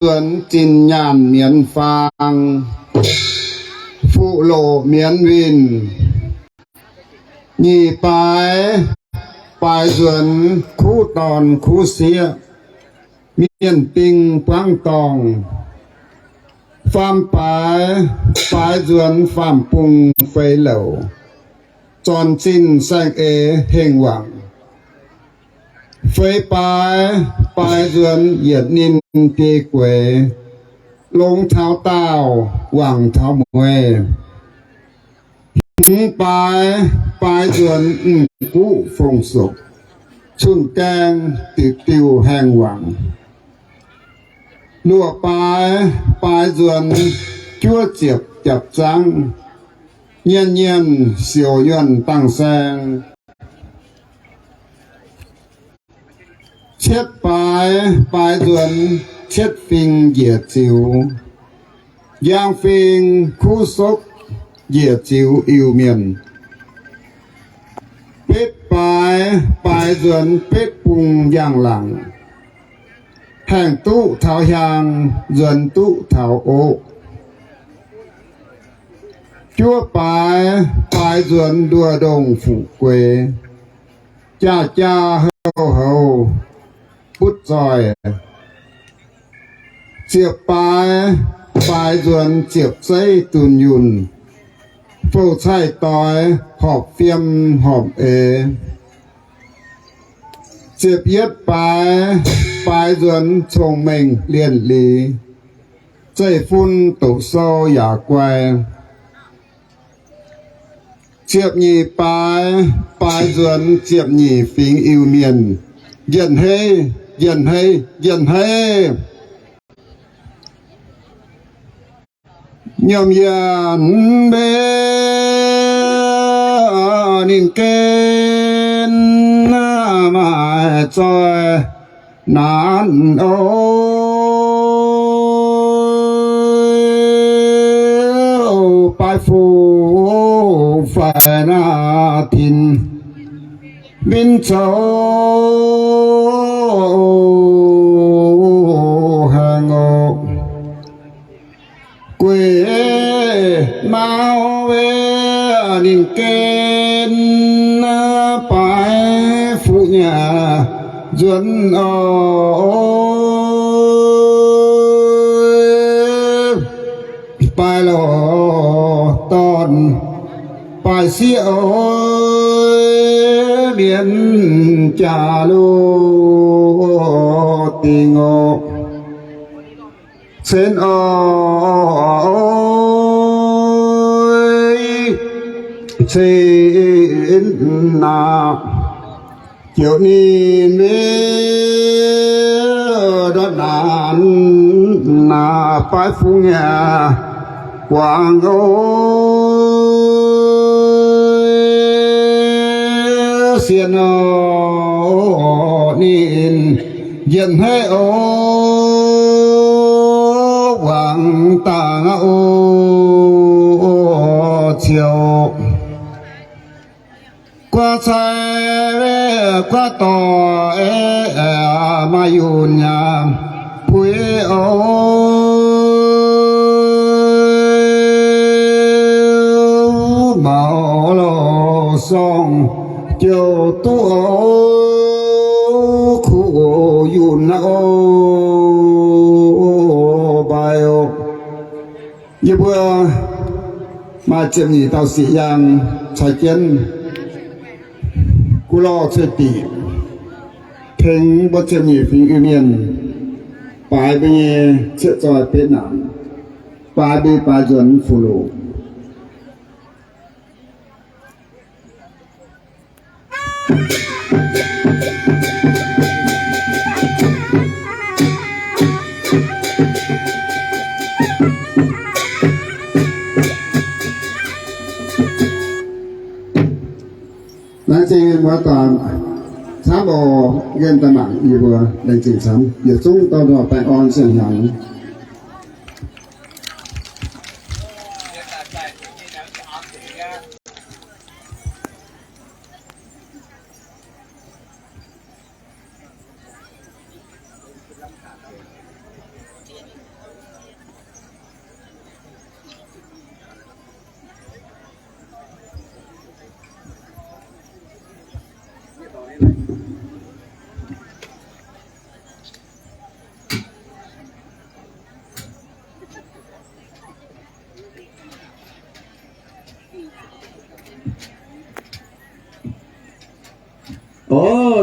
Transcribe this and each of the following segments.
nzuonx zinh nyaanh mienz faang, fuqv loqc mienz winh. Nyic baaix, baaix nzuonx kuv dorn kuv sieqv, mienh ding buangv dorngh. Faam baaix, baaix nzuonx faam-bung feix louc, zornc zinh saeng-eix hengh wangc. Feix baaix, baaix nzuonx yietc ninh biei gueix, longx taux daauh, wangc taux mueiz. Hmz baaix, baaix nzuonx m'guqv fong-sopc, cun-gaeng diuc diuh haengh wangc. Luoqc baaix, baaix nzuonx juov ziepc japc zangv, nyienh nyienh siouc yuonh dangh saeng. Cietv baaix, baaix nzuonx cietv fing njiec ziux, njang fing kuv sokv njiec ziux Iu-Mienh. Betv baaix, baaix nzuonx betv bung njang-laangc, haengh duqv taux hiaang, nzuonx duqv taux oqv. Juov baaix, baaix nzuonx nduoh ndongh fuqv gueix, jaa jaa houh houh butv zoih. Ziepc baaix, baaix nzuonx ziepc zeiv dunh yunh, fouv-caih doix horpc fiem horpc eix. Ziepc yietv baaix, baaix nzuonx cong-mengh lienh liz, zeiv-fun doqc sou yaac guai. Ziepc nyeic baaix, baaix nzuonx ziepc nyeic fingx Iu-Mienh, njien-heiv, njien-heiv, njien-heiv. Nyiemc yienc mbe ninh gen maaih zoih naanc oc. Baaix fuqv faix naaiv tin min zoux haengh oc. Gueiv mauv weic ninh gen baaix fuqv nyei nzuonx oc. Baaix loz dorn baaix sieqv oc, mienh jaa loz dingc oc. Cen oc, cen naaic, joux ninh mbuo ndortv naanc naaic baaix fungx nyei guangc oc. Sienx oc, ninh njien-heiv oc, wangc dangh oc, ciouc guaav cai, guaav dorh, maaih yunh nyaanh puix oc. Maux loz sorng jouh duqv oc, kuv yunh oc, mbaix oc. Yie mbuo maaih ziepc nyeic dauh sic yaang caux jienv guv lorh cuei-diqc tengx mbuo ziepc nyeic fingx Iu-Mienh baaix mbuo nyei cieqv zoih betv naanc, baaix mbuo baaix nzuonx fuqv loz. Laengz zingh mienh muoz doic camv oc. Yiem daaih mangc yie mbuo laengz zingh camv, yietc zungv dorh nor baengh orn siang-hnyangx.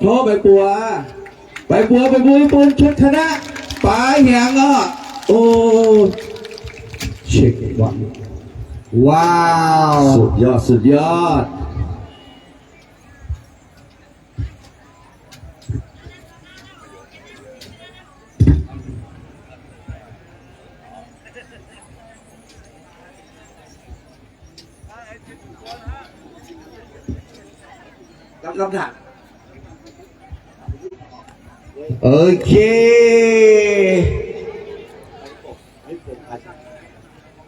Tov meih mbuo, meih mbuo, meih mbuo bun ชุดคณะ baaix hnyangx oc. O, check it out. Wow. สุดยอด สุดยอด. Ok.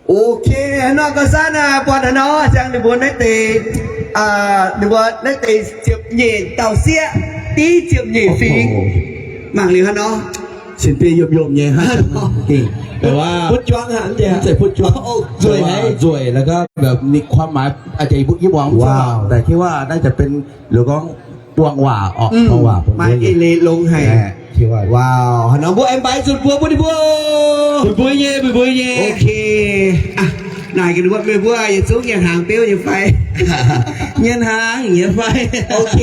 Ok, haaix nor ga'sanv aac, buatc haaix nor, ziangh ninh mbuo naaiv deix, ninh mbuo naaiv deix ziepc nyeic dauh sieqv, div ziepc nyeic fingx. Mangc liuz haaix nor, cien-biei yopv-yopv nyei. Butv juangv haic, nzueic haic. สวย แล้วก็แบบมีความหมาย อาจจะ yie mbuo mv zorqv, แต่คิดว่าน่าจะเป็น หรือ gorngv buangh waac orqc, buangh waac, maaih eix leiz longx haic. Wow, haaix nor mbuo aengx baaix zunh mbuo, mbuo ninh mbuo. Mbuo nyei, mbuo nyei. Ok. Naaic gaax ninh mbuo, meih mbuo yietc zungv nyanc hnaangx beuv nyei fai? Nyanc hnaangx nyei fai? Ok.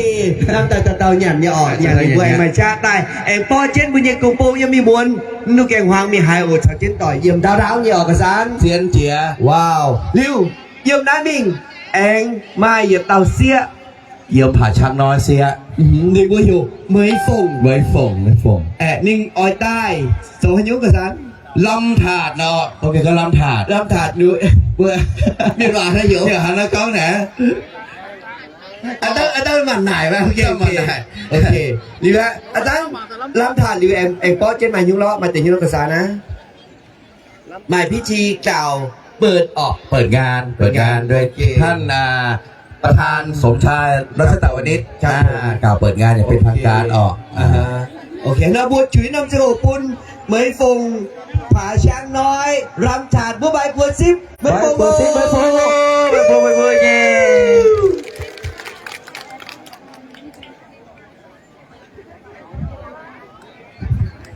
Hnamv daaih dauh dauh nyanc nyei orqc. Nyanc ninh mbuo aengx maaih qaqv daaih aengx borqv jienv mbuo nyei gong-bung yiem mingh muonz. Mv duqv gaengh huaang mingh haaix oc, caux jienv doic yiem ndaauv ndaauv nyei orqc, ga'sanv. Zien jiex. Wow. Liuz, yiem naaiv mingh aengx maaih yietc dauh sieqv. Yiem Paax Qaqv Noi sieqv. Ninh mbuo heuc Meix Fongc. Meix Fongc, Meix Fongc. Aeqv, ninh oix daaih zoux haaix nyungc ga'sanv? ลำถาด nor. Ok, ga'long ลำถาด. ลำถาด ninh mbuo mienh waac naaiv heuc. A'dangh, a'dangh manc naaic. Ok, ok. Liuz aqv, a'dangh ลำถาด liuz aengx borqv jienv maaih haaix nyungc lorqc, maaih deix haaix nyungc lorqc ga'sanv aqv? Maaih พิธี กล่าวเปิด ออก เปิดงาน เปิดงาน โดย ท่าน อ่า ประธาน สมชาย รัชตะวณิช ครับผม อ่า กล่าวเปิดงานอย่างเป็นทางการออก โอเค อ่าฮะ โอเค nor mbuo juiz norm ziangh hoc bun Meix Fongc, Paax Qaqv Noi, ลำถาด mbuo baaix buoz zipv Meix Fongc. Baaix buoz zipv Meix Fongc. Meix Fongc, Meix Fongc nyei.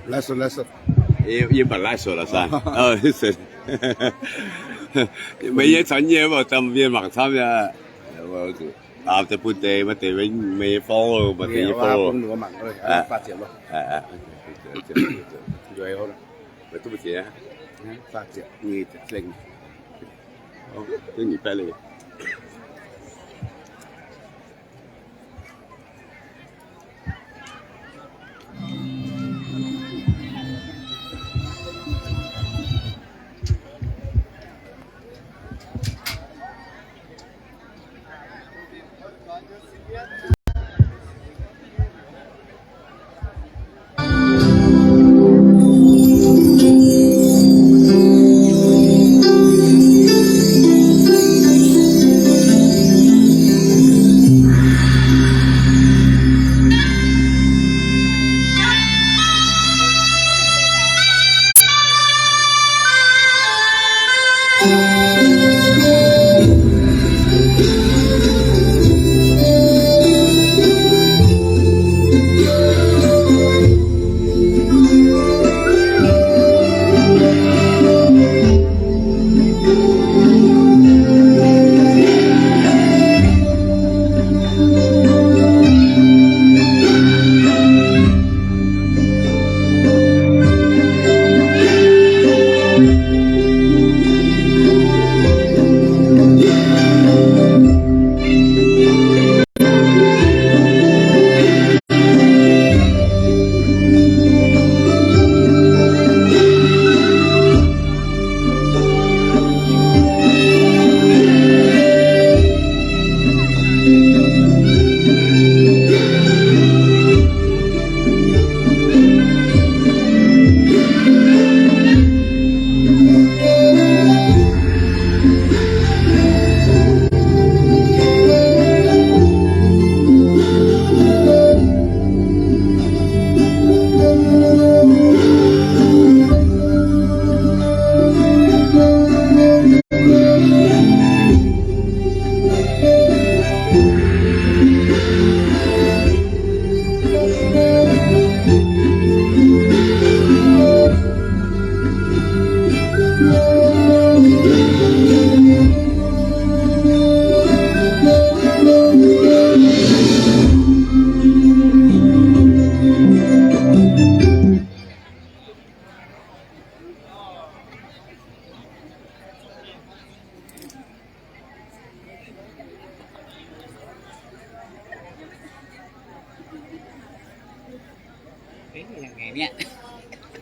ไลฟ์สด ไลฟ์สด เอ้ย yie mv baac ไลฟ์สด lorqc, อ๋อ เออ เสร็จ meih nyei caux yie mbuo daaih mienh mangc camv nyei. Aa, deix bun deix, maaih deix meih nyei fouv, maaih deix yie fouv.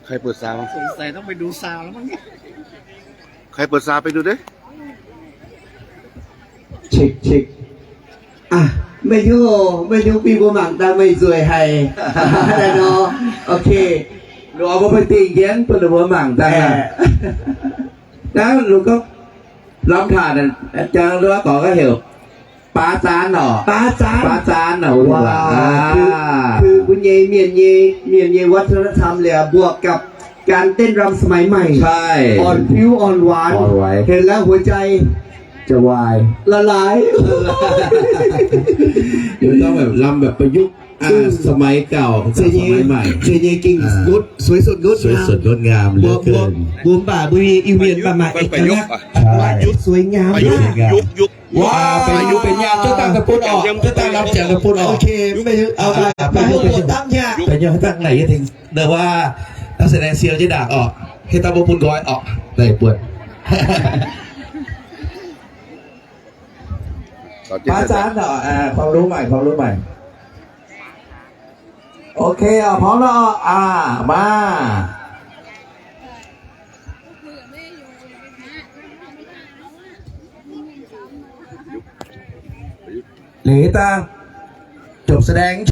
ใครเปิดซาวด์ สงสัยต้องไปดูซาวด์แล้วมั้งเนี่ย ใครเปิดซาวด์ไปดูดิ เช็ค เช็ค อ่ะ ไม่รู้ ไม่รู้ ปีบัวหมั่งตังไม่สวยไฮ ได้เนาะ โอเค หลวงพ่อปฏิเย็น เปิ้นหลวงพ่อหมั่งตังอ่ะ แล้วหลวงก็ ล้ำถ่านอ่ะ อาจารย์หรือว่าก่อก็เหว ปาจานเหรอ ปาจาน ปาจานเหรอ ว้าว อ่า คือ คือคุณเยเมียนเย เมียนเยวัฒนธรรมเลยอะ บวกกับการเต้นรำสมัยใหม่ ใช่ อ่อนพริ้วอ่อนหวาน อ่อนไหว เห็นแล้วหัวใจ จะวาย ละลาย เดี๋ยวต้องแบบรำแบบประยุกต์ อ่า อืม สมัยเก่ากับสมัยใหม่ เจเย เจเย กิ่ง อ่า นุช สวยสดงดงาม สวยสดงดงามเหลือเกิน บวม บวม บวมบ่า บวม อีเวียน ประยุกต์ ประมาณ เอกลักษณ์ ประยุกต์ ใช่ สวยงาม ประยุกต์ มาก ยุกต์ ยุกต์ ว้าว ประยุกต์เป็นยาก เจ้าตั้งตะปุนออก เจ้าตั้งรับแจกตะปุนออก โอเค ไม่เอาไป อ่า ไป ไป ไป ไปตั้งยาก ไปยกตั้งไหนก็ถึง แต่ว่านักแสดงเซียวจะด่าออก ให้ตั้งพวกปุนก้อยออก ได้ปวด ปาจานเหรอ อ่า ความรู้ใหม่ ความรู้ใหม่ โอเค อ่ะ พร้อมแล้ว อ่ะ อ่า มา หรือตั้ง จบแสดง